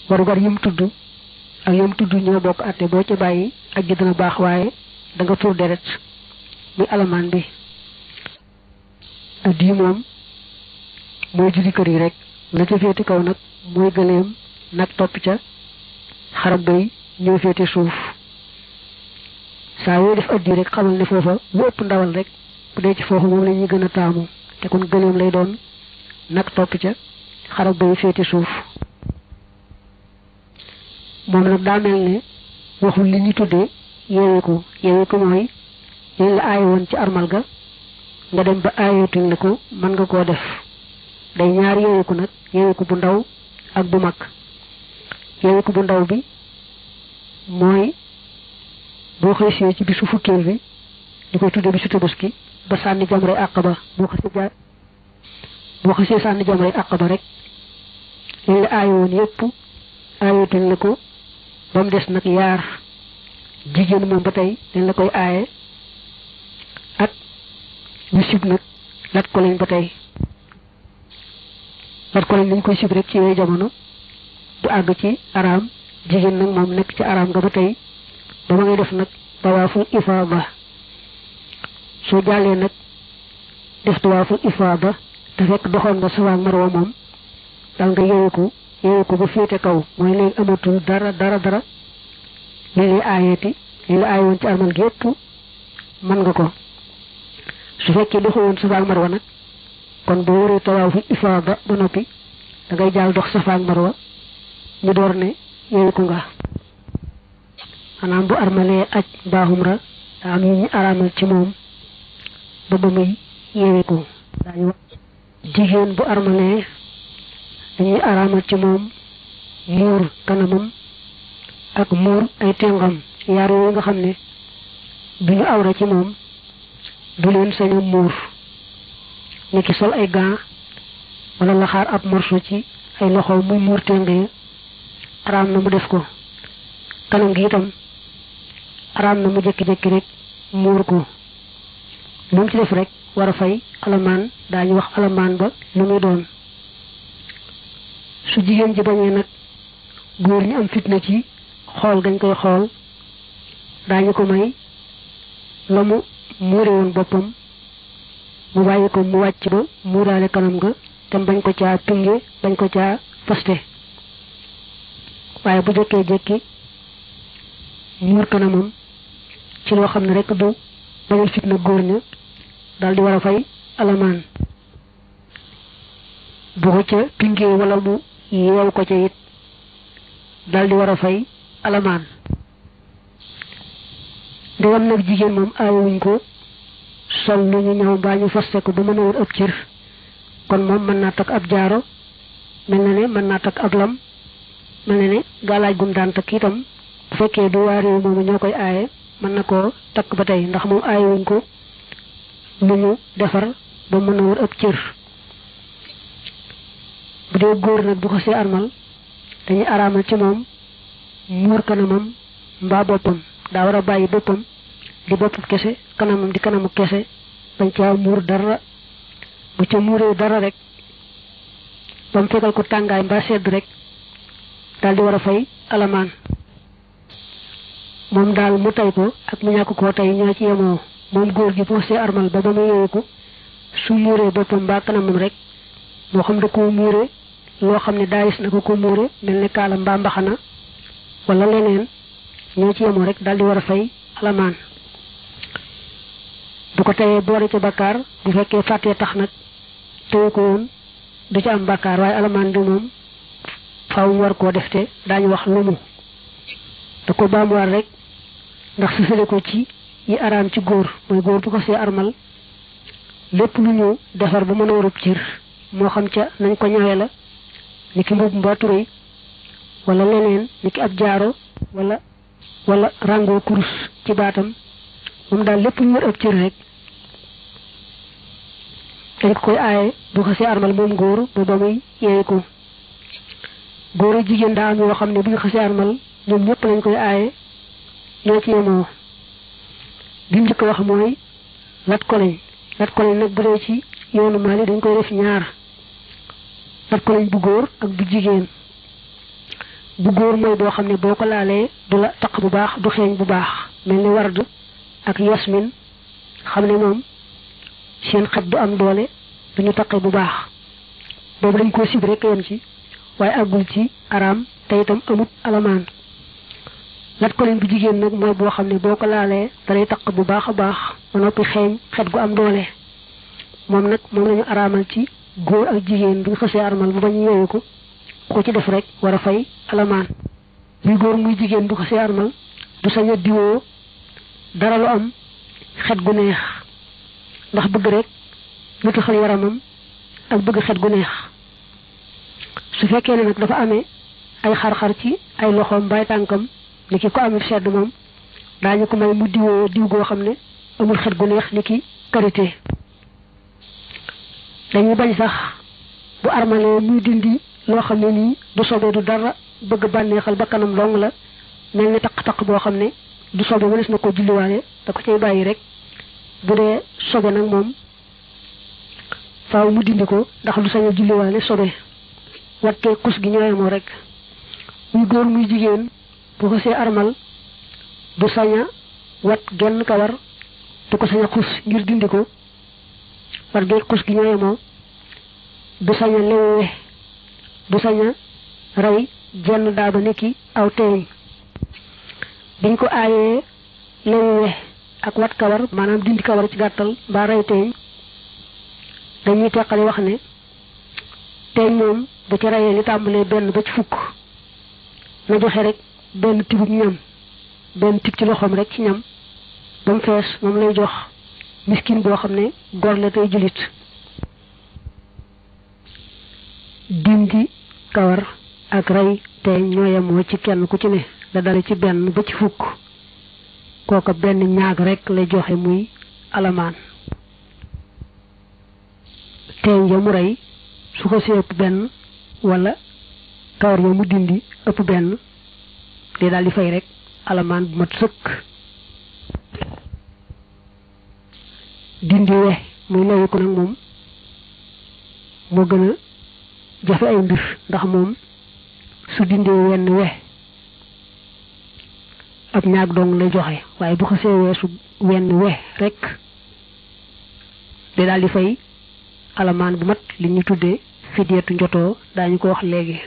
warugar yim tudd ak yim tudd ñoo bokk atte boo ci bàyyi aj gi dana baax waaye da nga tuur deret muy alamaan bi addi moom mooy juri kër yi rek la ca féete kaw nag mooy gëleem nag topp ca xarab bay ñoo féete suuf saa yoo def addi rek xamal ne foofa lu ëpp ndawal rek bu dee ci foofu moom la ñuy gën a taamu te kon gëleem lay doon nag topp ca xarab bay féete suuf moom nag daa mel ne waxul li ñu tuddee yeeweeku mooy liñ la aaye woon ci armal ga nga dem ba aayeetuñ la ko mën nga koo def day ñaar yeeweeku nag yeeweeku bu ndaw ak bu mag yeeweeku bu ndaw bi mooy boo xëysee ci bisu fukkeel bi ñu koy tuddee bisu tabaski ba sànni jamray àqaba boo xësee sànni jamray àqaba rek liñ la aaye woon yépp aayeetuñ la ko ba mu des nag yaar jigéen moom ba tey dañ la koy aaye ak ñu sib nag lat ko lañ ba tey lat ko lañ dañ koy sib rek ci yooyu jamono du àgg ci araam jigéen nag moom nekk ci araam nga ba tey ba ma ngay def nag tawaaful ifaada soo jàllee nag def tawaaful ifaada te fekk doxoon nga Safaa ak Marwa moom dal nga yeewu ko ba féete kaw mooy léegi amatul dara li lay aayeeti li la aaye woon ci armal gi yépp mën nga ko su fekkee doxu woon Safaa ak Marwa nag kon boo wëree tawaaful ifaada ba noppi da ngay jàll dox Safaa ak Marwa ñu door ne yeewu ko nga maanaam bu armalee aj mbaa umra daa am yu ñu araamal ci moom ba muy yeewu ko daañu wax jigéen bu armalee dañuy araamal ci moom muur kanamam ak muur ay tengam yaar yooyu nga xam ne duñu awra ci moom du leen sañu muur ni ki sol ay gants wala laxaar ab morso ci ay loxo muy muur tenge araam na mu def ko kanam gi itam araam na mu jékki-jékki rek muur ko lu mu ci def rek war a fay alamaan daañu wax alamaan ba lu muy doon su jigéen ji bañee nag góor ñi am fitna ci xool gañ koy xool daañu ko may la mu muure woon boppam mu bàyyi ko mu wàcc ba muuraale kanam nga te bañ ko caa pinge bañ ko caa faste waaye bu jëkkee jekki muur kanamam ci loo xam ne rek du bañal fitna góor ña daal di war a fay alamaan bu ko ca pingee wala mu yeew ko ca it daal di war a fay alamaan ndegam nag jigéen moom aayuñ ko sol lu ñu ñëw mbaa ñu faste ko ba mën a wër ab cër kon moom mën naa takk ab jaaro mel na ne mën naa takk ab lam mel na ne gaalaaj gum daan takk itam bu fekkee du waa réew moomu ñoo koy aaye mën na koo takk ba tey ndax moom aayuñ ko lu ñu defar ba mën a wër ab cër bu dee góor nag bu ko see armal dañuy araamal ci moom muur kanamam mbaa boppam daa war a bàyyi boppam di boppu kese kanamam di kanamu kese bañ caa muur dara bu ca muuree dara rek ba mu fegal ko tàngaay mbaa sedd rek daal di war a fay alamaan moom daal mu tay ko ak mu ñàkk koo tay ñoo ci yemoo moom góor gi boo see armal ba mu yeewu ko su muuree boppam mbaa kanamam rek moo xam da koo muure loo xam ne daayis na ko muure mel ne kaala mbaa mbaxana wala leneen ñoo ci yemoo rek daal di war a fay alamaan bu ko tayee boole ca bakkaar bu fekkee fàttee tax nag teewu ko woon du ci am bakkaar waaye alamaan bi moom faaw mu war koo def te daañu wax lu mu da ko baamuwaat rek ndax sësale ko ci yi araam ci góor mooy góor bu ko see armal lépp lu ñu defar ba mën a warub cër moo xam ca nañ ko ñëwee la ni ki mbubb mbaa turéy wala leneen ni ki ab jaaro wala rango kurus ci baatam moom daal lépp lu war ab cër rek dañ ko koy aaye bu ko see armal moom góor ba muy yeewu ko góor ak jigéen daa am yoo xam ne bu ñu xasee armal ñoom ñëpp lañ koy aaye ñoo ci yemoo bi mu njëkk wax mooy lat ko lañ nag bu dee ci yoonu Maali dañ koy def ñaar lat ko lañ bu góor ak bu jigéen bu góor mooy boo xam ne boo ko laalee du la taq bu baax du xeeñ bu baax mel ni ward ak yasmin xam ne moom seen xet du am doole duñu taqe bu baax boobu dañ koo sib rek yem ci waaye àggul ci araam te itam amut alamaan lat ko leen bu jigéen nag mooy boo xam ne boo ko laalee dalay taq bu baax a baax ba noppi xeeñ xet gu am doole moom nag moom lañu araamal ci góor ak jigéen bu ñu xësee armal bu bañ yeewu ko ko ci def rek war a fay alamaan muy góor muy jigéen bu xësee armal du sañ a diwoo dara lu am xet gu neex ndax bëgg rek ñu taxal yaramam ak bëgg xet gu neex su fekkee ne nag dafa amee ay xar-xar ci ay loxoom mbay tànkam ni ki ko amee sedd moom daañu ko may mu diwoo diw goo xam ne amul xet gu neex ni ki karité dañuy bañ sax bu armalee muy dindi loo xam ne nii du sobe du dara bëgg bànneexal ba kanam dong la mel ni taq-taq boo xam ne du sobe mënees na ko julliwaale da ko cay bàyyi rek bu dee sobe nag moom faaw mu dindi ko ndax du sañ a julliwaale sobe wattee kus gi ñooy moo rek muy góor muy jigéen bu ko see armal du sañ a wat genn kawar du ko sañ a xus ngir dindi ko war gee xus gi ñooy moo du sañ a lewwe du sañ a rey jenn daaba nekki aw teeñ biñ ko aayee lewwe ak wat kawar maanaam dindi kawar ci gàttal mbaa rey teeñ dañuy teqale wax ne teeñ moom bu ci reyee li tàmbalee benn ba ci fukk na joxe rek benn tibub ñam benn tib ci loxoom rek ci ñam ba mu fees moom lay jox miskin boo xam ne gor la tey julit dindi kawar ak rey teeñ ñoo yemoo ci kenn ku ci ne la dale ci benn ba ci fukk kooka benn ñaag rek lay joxe muy alamaan teeñ ya mu rey su ko si ëpp benn wala kawar ya mu dindi ëpp benn day daal di fay rek alamaan bu mat sëkk dindi we muy lewi ko nag moom moo gën a jafe ay mbir ndax moom su dindee wenn we ab ñaag dong lay joxe waaye bu xasee weesu wenn we rek day daal di fay alamaan bu mat li ñu tuddee fideetu njotoo daañu ko wax léegi